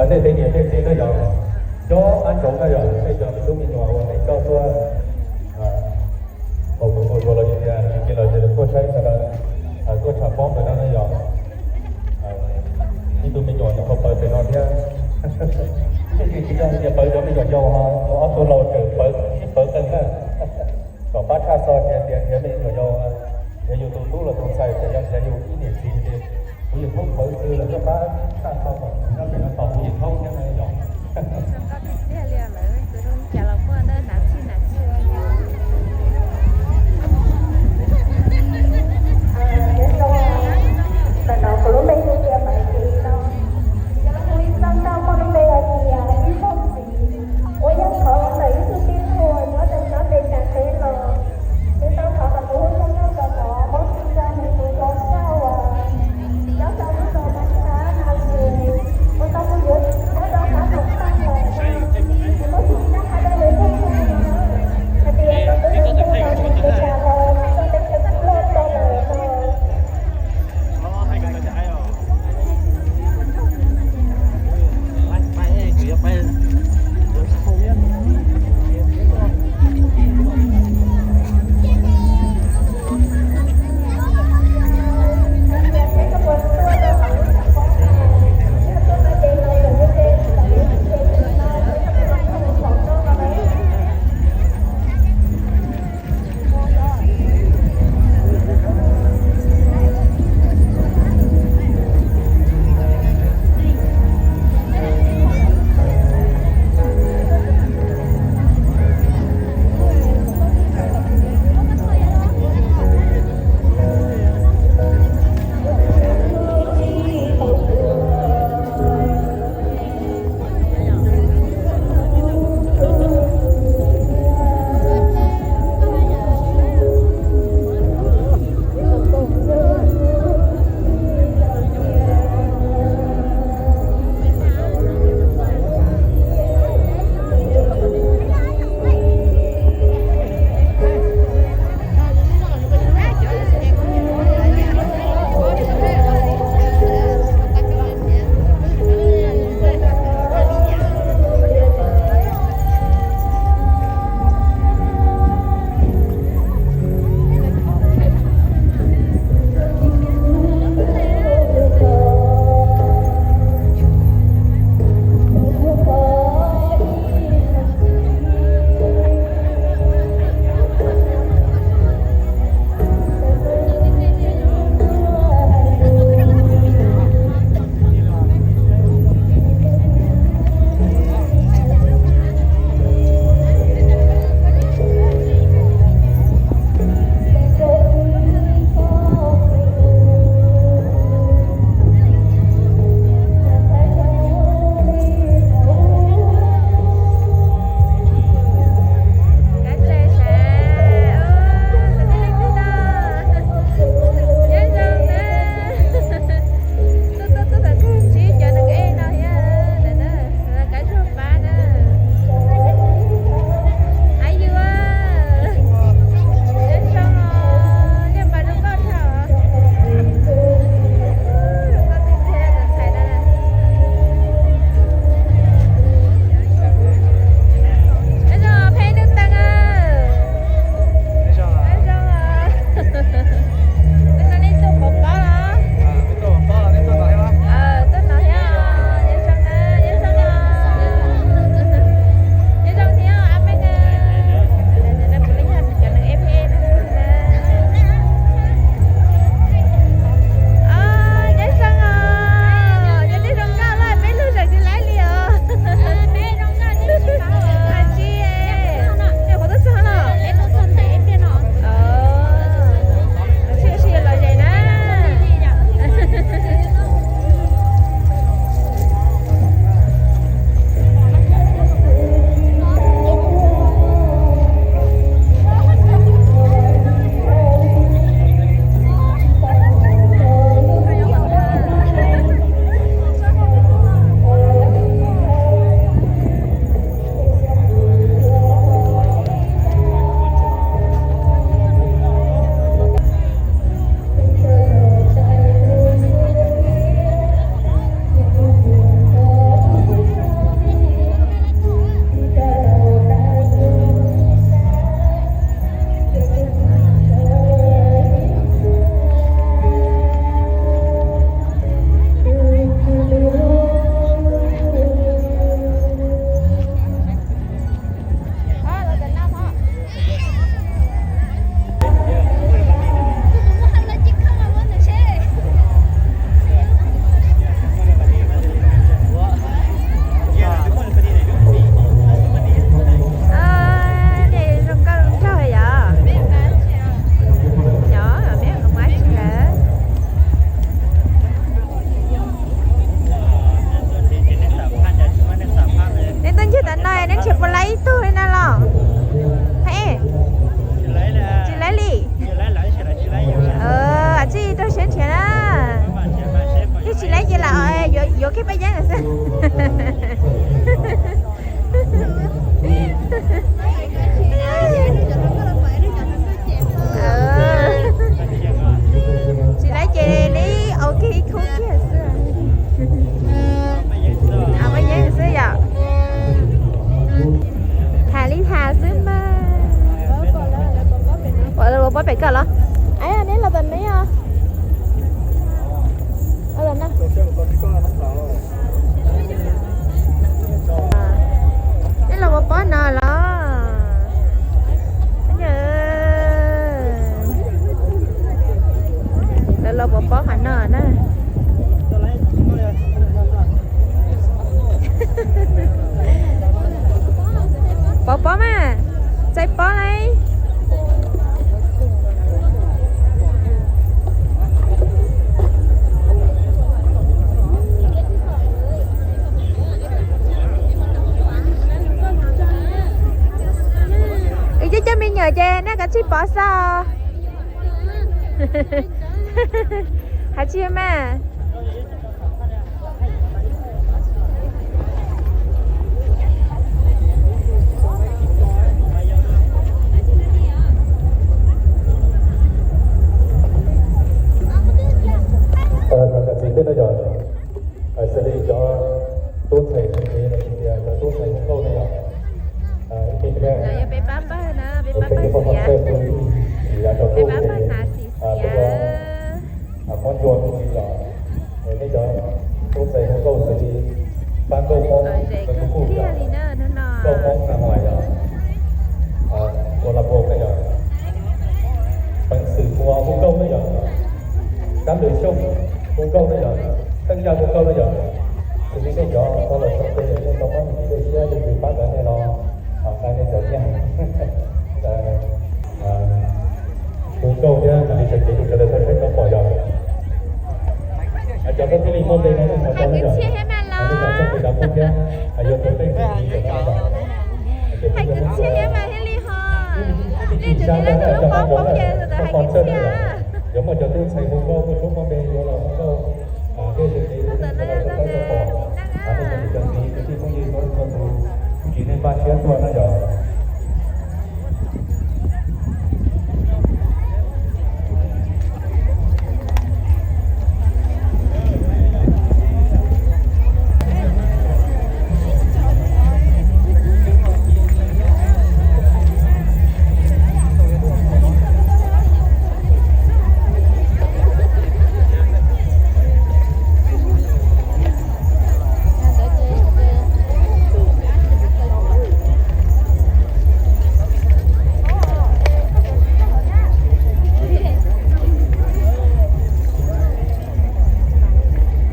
Tej peb niam tej txiv na yog, cov qab ntsoov na yog, tej cov me tub me nyuam uas nej coj tuaj, thaum kuv mus zuag los sis tias tsis cia los ces tuaj saib sawv daws, tuaj tsham pob ntawm no na yog. Ib tug me nyuam nws ho pawv pem no thiab. Tej tsis yog tias pawv cov me nyuam yaus, ob tug laus tseem pawv sib pawv qeej na. Kom pab tshaj xo tias tias nrhiav me nyuam yaus, nrhiav yus tus tub los tus ntxhais, txawm yog nrhiav yus ib niam txiv ces kuv yeej thoob pawv xwb los koj pab tshaj xo kom nyob pem no tos kuv yeej thoob thiab na yog. Ntawm no kuv lub npe hu tias Maiv Tiv no. Yog kuv ib txoj nkauj muaj lub npe hais tias ib fooj txiv, uas yog thov los ntawm ib tug tij laug uas nyob rau sab Mes Kas teb los, nws tau thov kom kuv hu txoj nkauj ntawm no muab tso rau nws tus hluas nkauj uas nyob rau lub zos Mab Sab na yus. Ua tsaug Peb yeeb xwb. Tsis laib ces li ua ke khub kiag xwb. Peb yeeb xwb yom. Tham li tham xwb mas. Ua los pob pem koj los. Neb los tom neb os. Neb los ua pob no los? Lawv los ua pob qhov no na. Pov pob mas, txais pob lauj. Wb cov cov me nyuam ces nej kav tsij pov xwb. Hais tsis mas. Cov txiv thiab no yog xws li cov tub ntxhais txiv tsev los sis tias cov tub ntxhais hluas nkauj no yog peb pab pawg na, peb pab pawg xiav, peb pab pawg hnav xim xiav. Muab ncua tus tsis los, nej cov tub ntxhais hluas nkauj xws li pab nkauj Hmoob, nkauj Hmoob na, yog ua la puas na yog peev xwm mus hu nkauj na yog, kab lwm xyooj hu nkauj na yog, teej yaj hu nkauj na yog, xws li nej cov tau los txog tes nej tau muab nej cov dej siab dej ntsws pab ntawd nej los hais nej cov nyiaj hu nkauj thiab mam li sawv cev tus sawv daws tau saib tau pom yog. Cov koj thiaj li muaj npe no nej cov no yog, nej cov txoj kev dav kub thiab yuav tau tej tus txiv ntawm no yog. Hais kwv txhiaj thiab mas thiaj li ho, nej tseem tias nej tseem lub pob poob ces txawm hais kwv txhiaj. Yuav muaj cov tub ntxhais hu nkauj muaj tub muaj npe yuav los hu nkauj, thiaj sawv cev tus sawv daws tau saib tau pom. Nej cov niam cov txiv kwv tij phooj ywg txhua tus, kuv tsis nej npaj siab tuaj na yog.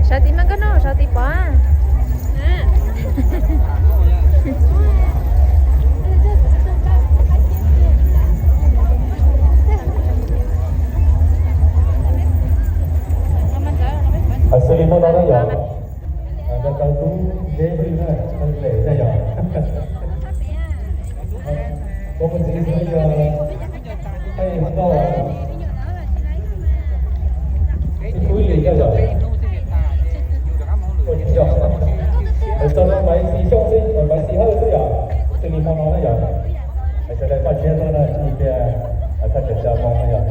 Sawv tid mas koj no sawv tid pom. Xws li muaj no na yog, nkawd tau tub deb xwb na, tau lem na yog. Koj mus txiv xwb yog, ib tug ib li yog, txog no Maiv Xis Xyooj xwb, Maiv Xis Hawj xwb yog, xws li hmo no na yog. Sawv daws npaj siab tuaj na, ib pliag thaj tsam xya moo no yog,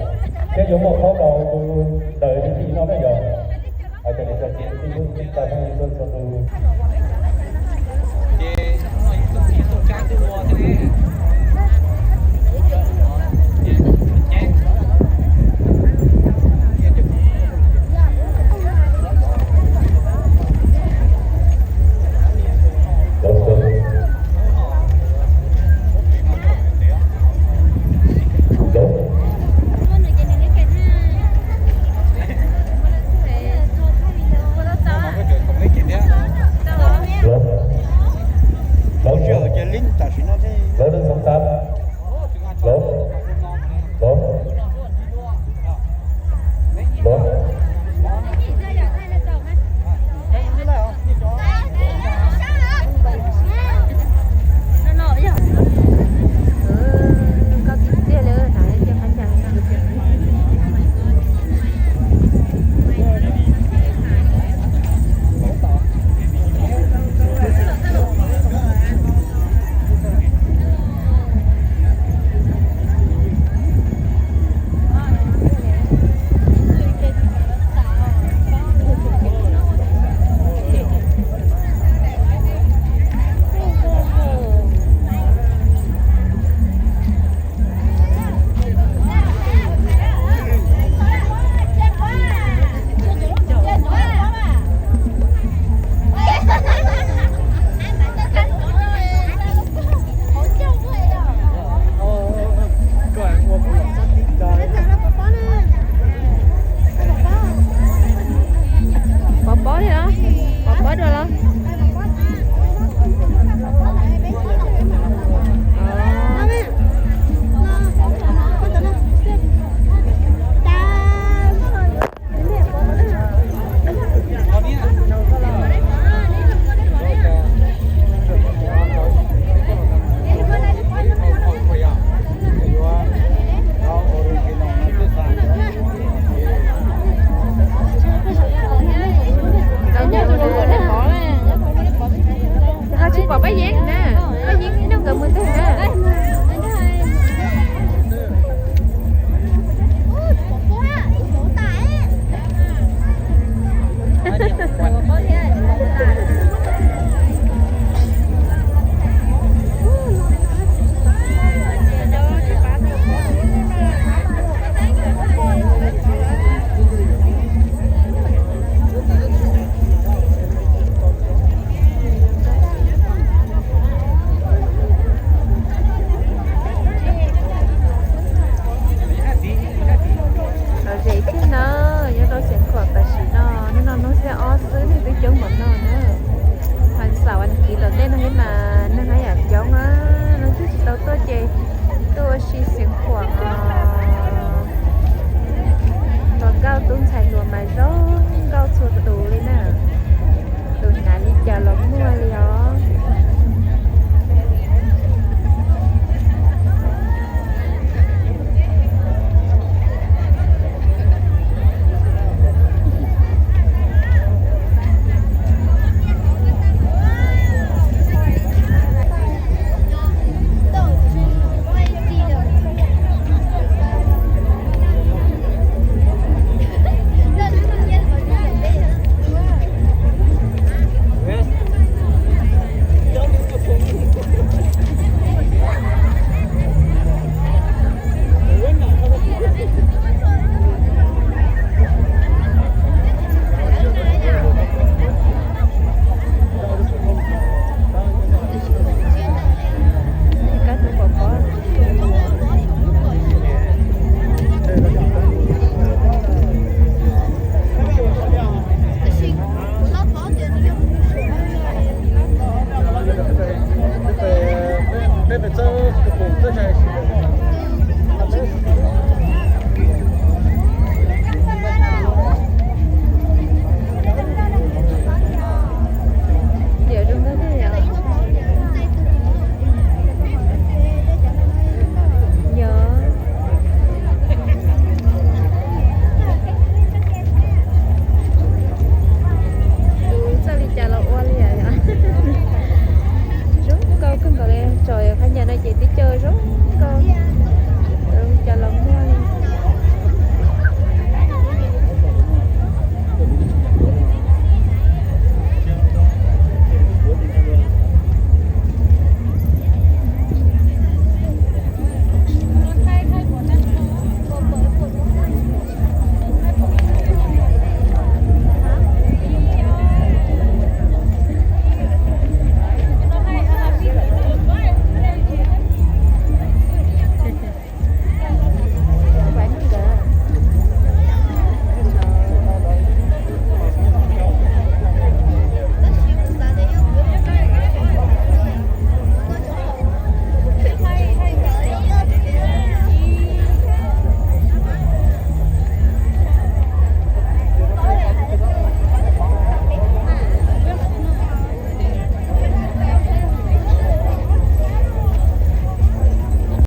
thiab yuav muaj qhov rau tus ntawm li no na yog. Cov niam cov txiv kwv tij phooj ywg txhua leej txhua tus. Lawv, lawv, lawv, pob thiab los? Pov pob dua los? Tsis pom Paj Yeeb na, Paj Yeeb ib hnub nkawd mus twg na? Lom zem thiab na, nyob rau Xeev Khuam tam sim no, hnub no hnub xiab ob xwb neeg twb coob npaum no na.